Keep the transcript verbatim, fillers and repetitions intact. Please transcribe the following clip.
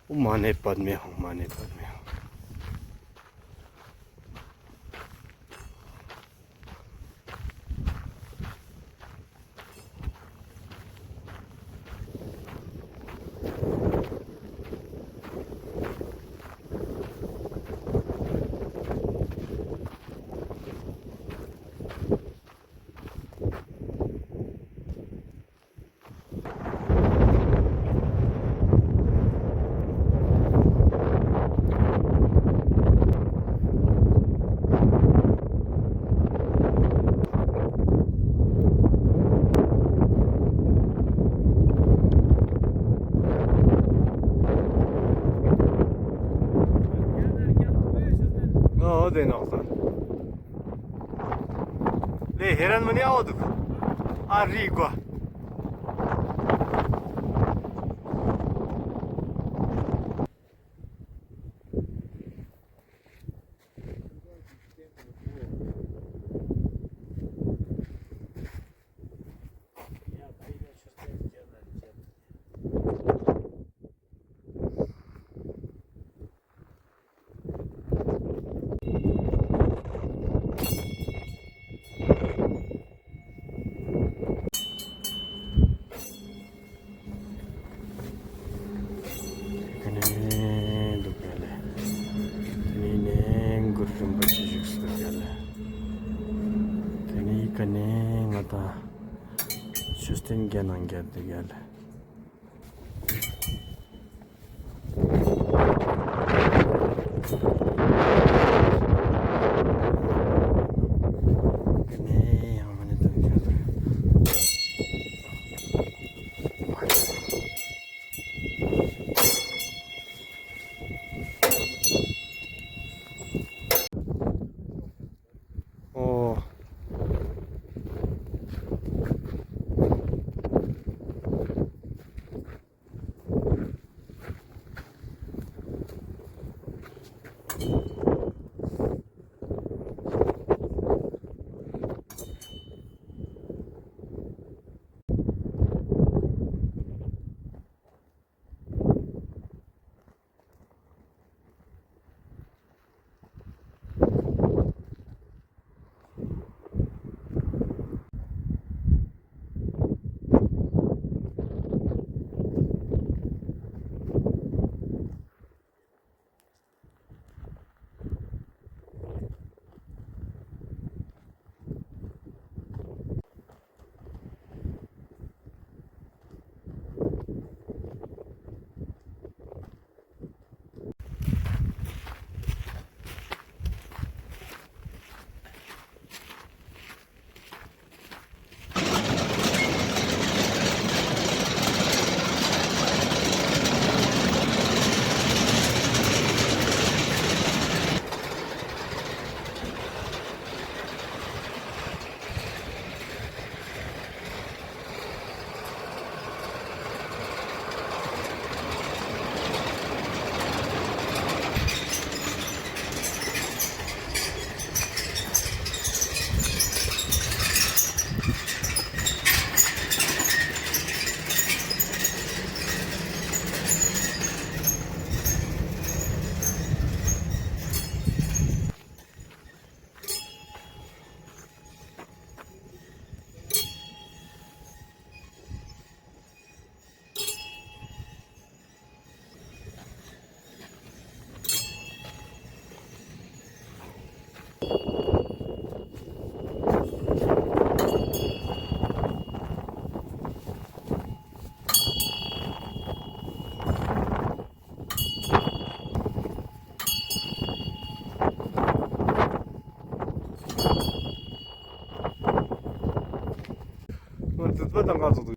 ཨོཾ་མ་ཎི་པདྨེ་ཧཱུྃ། མ་ཎི་པདྨེ་ཧཱུྃ། ཨོ་དེ་ནོག་ས། ལེ་ཧེ་རན་མ་ནི་ཨའོ་དུག་ཨ་རི་ཀོ། ཁ་ནས་འདུག་ག་ལེ། དེ་ནས་ནས་གུ་རུ་རིན་པོ་ཆེ་བཞུགས་སུ་འདུག་ག་ལེ། དེ་ནས་ཁ་ནས་ང་དང་མཆོད་རྟེན་བརྒྱ་ནང་བརྒྱ་འདུག་ག་ལེ། ཨོ། ང་རྫིས་པ་དང་ང་ཚོ་